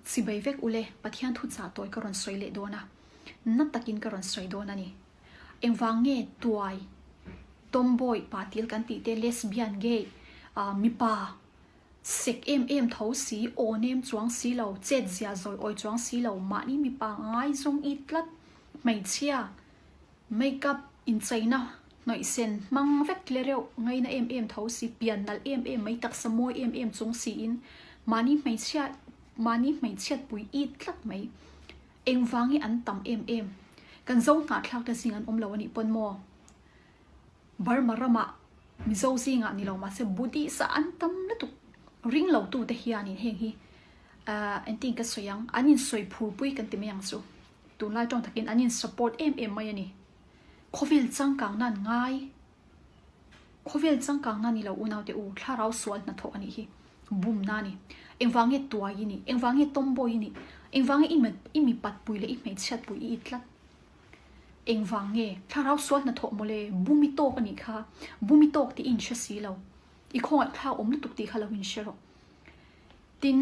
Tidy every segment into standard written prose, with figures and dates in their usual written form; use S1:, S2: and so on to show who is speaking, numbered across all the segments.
S1: Chibai vek ule, Pathian thu chah tawi ka rawn sawi leh dawn a, na takin ka rawn sawi dawn a ni. Engvang nge tuai, tomboy, patil kan tih te, lesbian, gay, mipa sek em em tho si, aw nem chuang si lo, chet zia zawi awi chuang si lo, mahni mipa ngaizawng i tlat, hmeichhia, Makeup incheina hnawihsen hmang vek tle reuh ngaina em em tho si, pian nalh em em mai, taksa mawi em em chung siin mahni hmeichhia mahni hmeichhiat pui it tlat mai. Engvang hi an tam em em? Kan zo hnahthlak te zing an awm lo a nih pawn maw? Burma ramah Mizo zingah ni lo mahse Buddhist ah an tam lutuk. Ring lo tute hianin heng hi engtin ka sawi ang, an insawi phurpui kan ti mai ang chu. Tunlai tawng takin an in support em em mai a ni. Khawvel changkang nan ngai. Khawvel changkang nan ni lo unaute u, thlarau sual hnathawh a nih hi. Bumna a ni. Engvang nge tuai i nih? Engvang nge tomboy i nih? Engvang nge i mipat pui leh i hmeichhiat pui i it tlat? Engvang nge thlarau sual hnathawh mawle bum i tawk a nih kha? Bum i tawk tih i inhre si lo. I khawngaih thlak awm lutuk tih kha lo inhre rawh. Tin.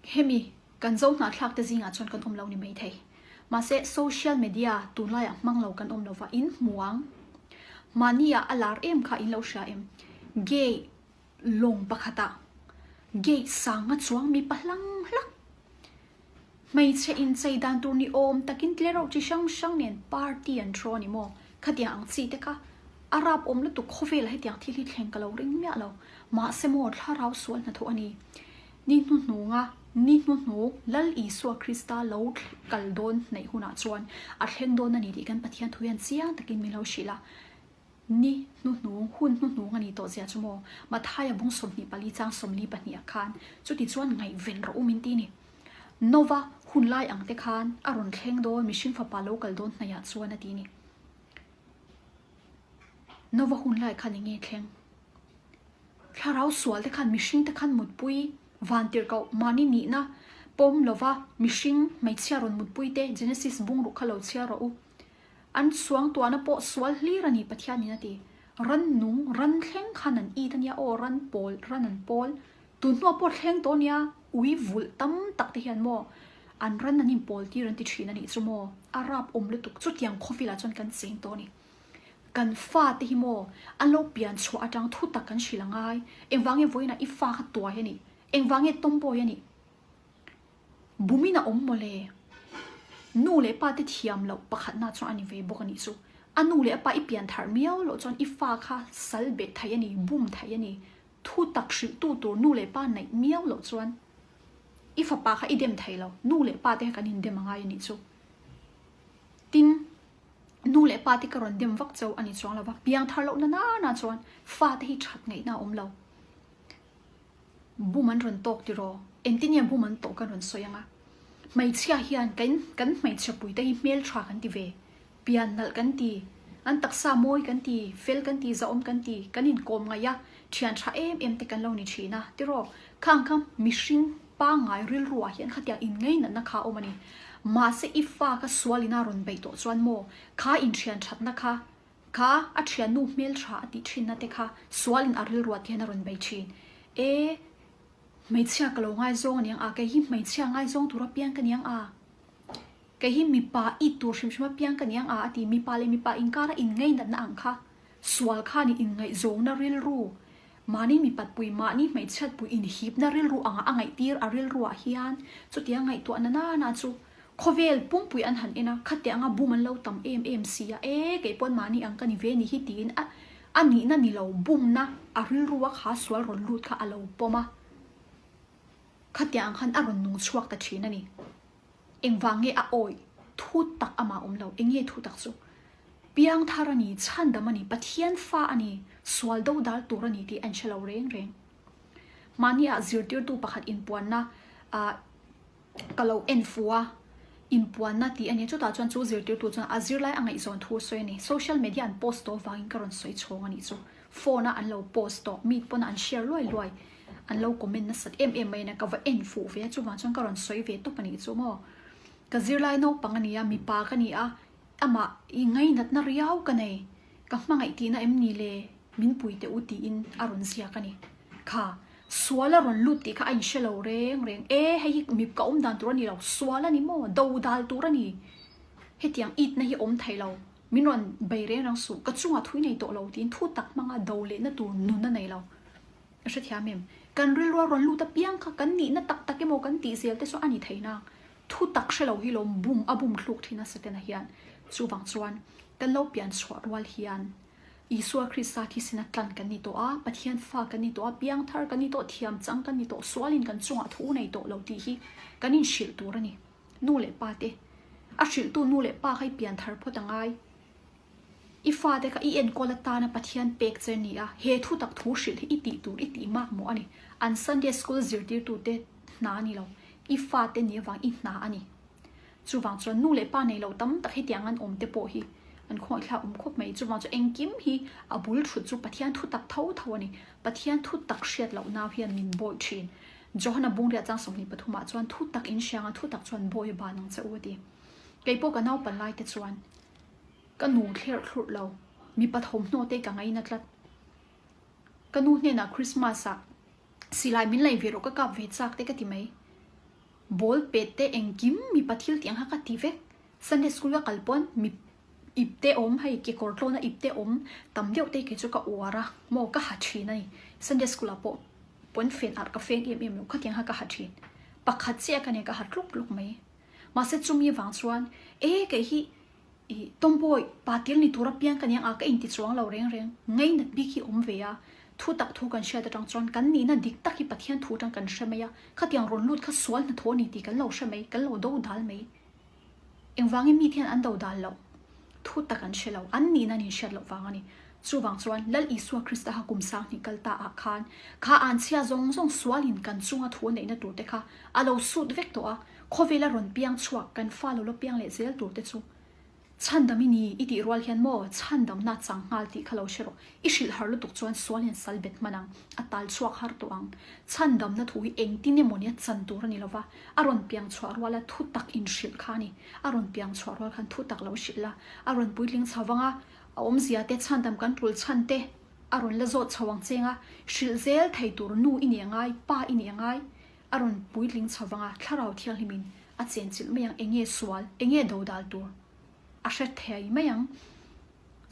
S1: Hemi kan zo hnahthlak te zingah chuan kan awm lo ni maithei. Mahse social media tunlaiah hmang lo kan awm lova in hmu ang. Mahnia a lar em kha in lo hria em? Gay lawng pakhatah gay sanga chuang mipa hlang hlak Hmeichhe inchei dan tur ni awm takin tlereuh chi hrang hrang nen party an throw a ni maw? Khatiang ang chi te kha a rap awm lutuk khawvelah hetiang thil hi thleng ka lo ring miah lo. Mahse maw thlarau sual hnathawh a ni. Ni hnuhnunga ni hnuhnung Lal Isua Krista lo kal dawn hnaih hunah chuan a thleng dawn a ni tih kan Pathian thu hian chiang takin min lo hrilh a. Ni hnuhnung, hun hnuhnung a ni tawh zia chu maw? Mathaia bung 24 chang 42 ah khan chuti chuan ngaihven rawh u min ti ni. Nova hun lai ang te khan a rawn thleng dawn mihring fapa lo kal dawn hnaihah chuan a ti ni. Nova hun lai khan enge thleng? Thlarau sual te khan mihring te khan mutpui vantirhkoh mahni nihna pawm lova mihring hmeichhia rawn mutpui te Genesis bung ruh kha lo chhiar rawh u. An suangtuahna pawh sual hlir a ni Pathianin a ti. Ran nung, ran thleng khan an it a nia aw, ran pawl, ran an pawl. Tun hnuah pawh thleng tawh a nia, ui vulh tam tak te hian maw an ran an inpawl tir an ti thin a nih chu maw, a rap awm lutuk. Chutiang khawvelah chuan kan cheng tawh a ni. Kan fa te hi maw an lo pian chhuah atang thu tak kan hrilh a ngai. Engvange vawiinah i fa kha tuai a nih? Engvange tomboy a nih? Bumin a awm mawle. Nu leh pa te thiam loh pakhatna chuan a ni ve bawk a nih chu. A nu leh a pa i pian tharh miau loh chuan i fa kha sal bet thei a ni, bum thei a ni. Thu tak hrilh tu tur nu leh pa neih miau loh chuan i fapa kha i dem thei lo. Nu leh pa te kha kan indem a ngai a nih chu. Tin, nu leh pa te ka rawn dem vak chauh a ni chuang lo va, piang thar loh na nana chuan fa te hi that ngaihna a awm lo. Bum an rawn tawk tiraw? Engtin nge bum an tawh kan rawn sawi anga? Hmeichhia hian kan kan hmeichhe puite hi hmeltha kan ti ve, pian nalh kan ti, an taksa mawi kan ti, fel kan ti, zahawm kan ti, kan inkawm ngaih a, thian tha em em te kan lo ni thin a, tiraw? Khang kha mihring pangngai rilruah hian khatiang inngainatna kha a awm a ni. Mahse i fa kha sualin a rawn beih tawh chuan maw kha inthian thatna kha Kha a thiannu hmeltha a tih thinna te kha sualin a rilruat hian a rawn bei thin. E, hmeichhia ka lo ngaizawng aniang a, kei hi hmeichhia ngaizawng tur apiang ka niang a, kei hi mipa it tur hrim hrim apiang ka niang a a ti. Mipa leh mipa inkara inngainatna ang kha sual khanin inngaihzawnna rilru, mahni mipatpui, mahni hmeichhiatpui inhipna rilru anga a ngaihtir a rilruah hian chutiang ngaihtuahna nana chu Khawvel pumpui an han en a, khatianga bum an lo tam em em si a, e kei pawn mahni ang ka ni ve ni hi tiin a a nihna ni lo bumna a rilru a kha sual rawn lut kha a lo pawm a, khatiang ang khan a rawn nung chhuak ta thin a ni. Engvang nge a awih thu tak amah awm lo, eng nge thu tak chu? Piangthar a ni, chhandam a ni, Pathian fa a ni, sual dodal tur a ni tih a inhre lo reng reng. Mahni ah zirtirtu pakhat inpuanna ah Ka lo en fu a, inpuanna tih a ni. Chutah chuan chu zirtirtu chuan a zirlai a ngaihzawn thu a sawi a ni. Social media an post tawh avangin ka rawn sawi chhawng a nih chu. Phone a an lo post tawh, mi pawn an share luai luai, an lo comment nasat em em mai a nia. Ka va en fuh ve a, chuvang chuan ka rawn sawi ve tawp a nih chu maw. Ka zirlai naupang a ni a, mipa ka ni a, amah i ngainatna riau ka nei, ka hmangaih tihna em ni le, min pui teh u tiin a rawn ziak a ni. Kha. Sual a rawn lut tih kha a inhre lo reng reng. E, hei hi mi ka awm dan tur a ni lo, sual a ni maw? Do dal tur a ni. Hetiang itna hi awm thei lo. Min rawn bei reng reng suh, ka chungah thui nei tawh lo tiin thu tak hmanga do lehna tur nun a nei lo. Ka hrethiam em? Kan rilru a rawn lut apiang kha kan nihna tak tak emaw kan tih zel te chu a ni thei nang. Thu tak hre lo hi lawm bum a bum thluk thin a Setana hian. Chuvang chuan kan lo pian chhuah rual hian Isua Krista thisena tlan kan ni tawh a, Pathian fa kan ni tawh a, piangthar kan ni tawh, thiam chang kan ni tawh, sualin kan chungah thu nei tawh lo tih hi kan inhrilh tur a ni. Nu leh pa te, a hrilhtu nu leh pa kha i pianthar phawt a ngai. I fate kha i enkawl atana Pathian pek che ni a, he thu tak thu hrilh hi i tih tur i tih mak mawh a ni. An Sunday School zirtirtute hna a ni lo, i fate ni avang i hna a ni. Chuvang chuan nu leh pa nei lo tam tak hetiang an awm te pawh hi an khawngaihthlak awm khawp mai. Chuvang chuan engkim hi a bul thut chu Pathian thu tak tho tho a ni. Pathian thu tak hriat loh nau hian min bawi thin. Johana Bungriah chang 23 ah chuan thu tak in hriang a, thu tak chuan bawi a ban ang che u a ti. Kei pawh ka naupan lai te chuan ka nu thlerh thlurh lo, mipa thawmhnaw te ka ngaina tlat. Ka nu hnenah Christmas ah silai min lei ve rawh ka kap ve chak te ka ti mai. Ball pet te engkim mipa thil tih ang kha ka ti vek. Sunday school ka kal pawn mi ip te awm hei kekawr tlawna ip te awm tam deuh te kei chu ka uar a maw ka ha thin a ni. Sunday school ah pawh pawn fen arh ka feng em em lo khatiang kha ka ha thin. Pakhat chiah ka nia ka ha tluk tluk mai. Mahse chumi vang chuan e kei hi I tomboy pa tir ni tur apiang ka niang a ka inti chuang lo reng reng. Ngainat bik hi awm ve a, thu tak thu kan hriat atang chuan kan nihna dik tak hi Pathian thu atang kan hre mai a, khatiang rawn lut kha sual hnathawh a ni tih kan lo hre mai, kan lo do dal mai. Engvangin mite hian an do dal loh? Thu tak an hre lo, an nihna an inhriat loh vang a ni. Chuvang chuan Lal Isua Krista kha kum 2000 kal ta ah khan kha anchhia zawng zawng sualin kan chunga thu a neihna tur te kha a lo sut vek tawh a, Khawvela rawn piang chhuak kan fa lo la piang leh zel tur te chu chhandam i ni i tih rual hian maw chhandamna chang nghal tih kha lo hre rawh. I hrilh har lutuk chuan sual hian sal bet hman ang, a tal chhuak har tawh ang. Chhandamna thu hi engtin emaw nia chan tur a ni lova, a rawn piang chhuah ruala thu tak inhrilh kha a ni. A rawn piang chhuah rual khan thu tak lo hrilh la, a rawn puitling chho vang a, a awmzia te chhandam kan tul chhan te a rawn la zawt chho ang cheng a, hrilh zel thei tur nu i ni angai, pa i ni angai. A rawn puitling chho vang a, Thlarau Thianghlimin a chenchilh mai ang, enge sual, enge dodal tur a hre thei mai ang.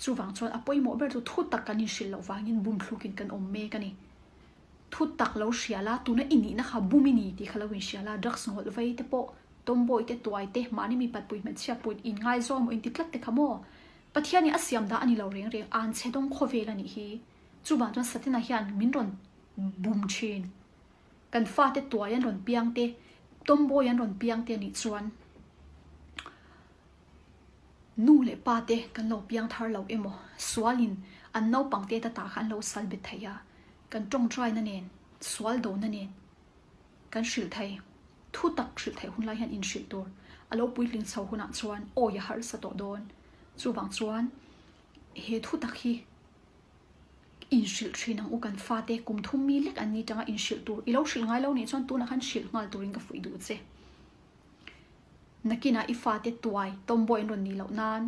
S1: Chuvang chuan a pawimawh ber chu thu tak kan inhrilh loh vangin bum thlukin kan awm mek a ni. Thu tak lo hria la, tuna i nihna kha bum i ni tih kha lo inhria la, drugs ngawlh vei te pawh, tomboy te, tuai te, mahni mi patpui hmeichhia pui inngaizawm emaw inti tlat te kha maw? Pathianin a siam dah a ni lo reng reng, anchhe dawng khawvel a nih hi. Chuvang chuan Satana hian min rawn bum thin. Kan fate tuai an rawn piang te, tomboy an rawn piang te anih chuan nu leh pa te kan lo piang thar lo emaw, sualin an naupang te ta tah kha an lo sal bet thei a, kan tawngtaina nen, sual dona nen kan hrilh thei, thu tak hrilh theih hun lai hian inhrilh tur a lo puitling chho hunah chuan awi a harsa tawh dawn. Chuvang chuan he thu tak hi. Inhrilh thin ang u kan fate kum thum mi lek an ni tanga inhrilh tur i lo hrilh ngai lo nih chuan tunah khan hrilh nghal turin ka fuih duh che. Nakinah i fate tuai tomboy an rawn nih loh nan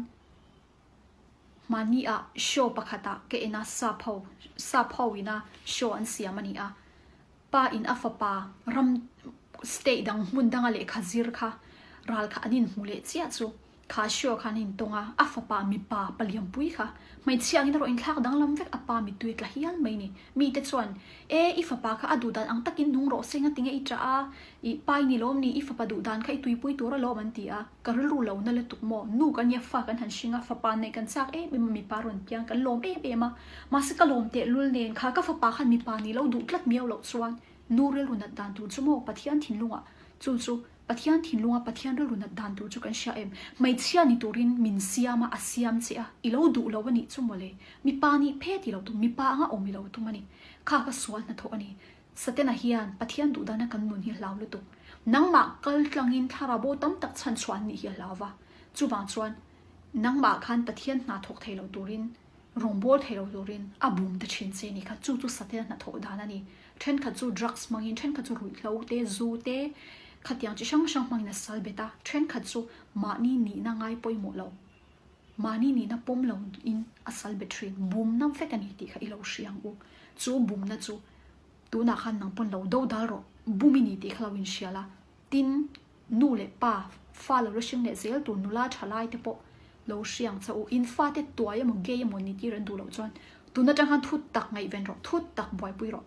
S1: mahni ah show pakhatah ka en a sap ho sap ho ina show an siam a ni a pa in a fapa ram state dang hmun danga lehkha zir kha ral kha an inhmu leh chiah chu Kha show khan a intawng a, a fapa mipa palianpui kha hmeichhia angin a rawh inthlak danglam vek, a pa mittui tla hial mai ni. Mite chuan, E, i fapa kha a duhdan ang takin nung rawh se, ngatinge i ṭah a, i pa i ni lawm ni, i fapa duhdan kha i tuipui tur alawm an ti a. Ka rilru lo na lutuk maw, nu kan nia fa kan han hring a, fapa neih kan chak em em a, mipa rawn piang kan lawm em em a, mahse ka lawm tehlul nen kha ka fapa khan mipa ni lo duh tlat miau loh chuan nu rilru nat dan tur chu maw Pathian thinlungah chu chu Pathian thinlunga Pathian rilru nat dan tur chu kan hria em? Hmeichhia ni turin min siam a, a siam che a, i lo duh lo a nih chu mawle. Mipa nih phet i lo tum, mipa anga awm i lo tum a ni. Kha ka sual hnathawh a ni. Satena hian Pathian duhdana kan nun hi a hlau lutuk. Nangmah kal tlangin thlarau bo tam tak chhan chhuah an nih hi a hlau va. Chuvang chuan nangmah khan Pathian hna thawk thei lo turin Rawngbawl thei lo turin a bum ta thin che ni kha, chu chu Satena hnathawh dan a ni. Thenkhat chu drugs hmangin, thenkhat chu ruihhlo te, zu te, khatiang chi hrang hrang hmangin a sal bet a, thenkhat chu mahni nihna ngai pawimawh lo, mahni nihna pawm lo in a sal bet thin. Bumna vek a ni tih kha i lo hria ang u. Chu bumna chu. Tunah khan nang pawn lo do dal rawh, bum i ni tih kha lo inhria la. Tin, nu leh pa, fa lo la hring leh zel tur nula tha lai te pawh lo hriang che u. In fate tuai emaw gay emaw ni tir an duh loh chuan tun atang khan thu tak ngaihven rawh, thu tak buaipui rawh.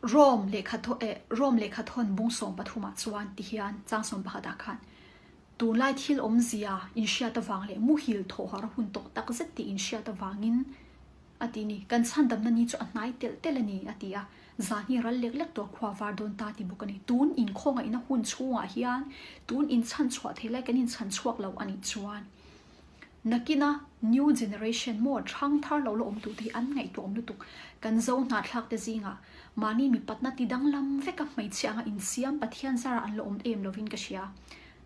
S1: Rome lehkha thaw eh Rome lehkha thawn bung 13 ah chuan ti hian chang 11 ah khan tunlai thil awmzia inhriat avang leh muhil thawhar a hun tawh tak zet tih inhriat avangin A ti ni, kan chhandamna ni chu a hnai telh telh a ni, a ti a. Zan hi ral lek lek tawh khua var dawn ta ti bawk a ni. Tun inkhawngaihna hun chhungah hian tun inchhan chhuah thei lai kan inchhan chhuak lo a nih chuan nakina new generation maw thang thar lo la awm tute hi an ngaihtuah awm lutuk. Kan zo hnahthlak te zingah mahni mipatna ti danglam veka hmeichhia anga insiam Pathian zarah an la awm em lovin ka hria.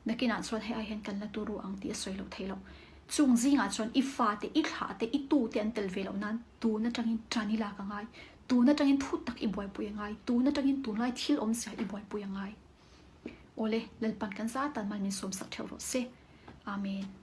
S1: Nakinah chuan hei ai hian kan la turu ang tih a sawi loh theih loh. Chung zingah chuan i fate, i thlahte, i tute an tel ve loh nan tun atangin tan i lak a ngai, tun atangin thu tak i buaipui a ngai, tun atangin tunlai thil awmzia i buaipui a ngai. Awle, Lalpan kan zatan mal min sawmsak theuh rawh se. Amen.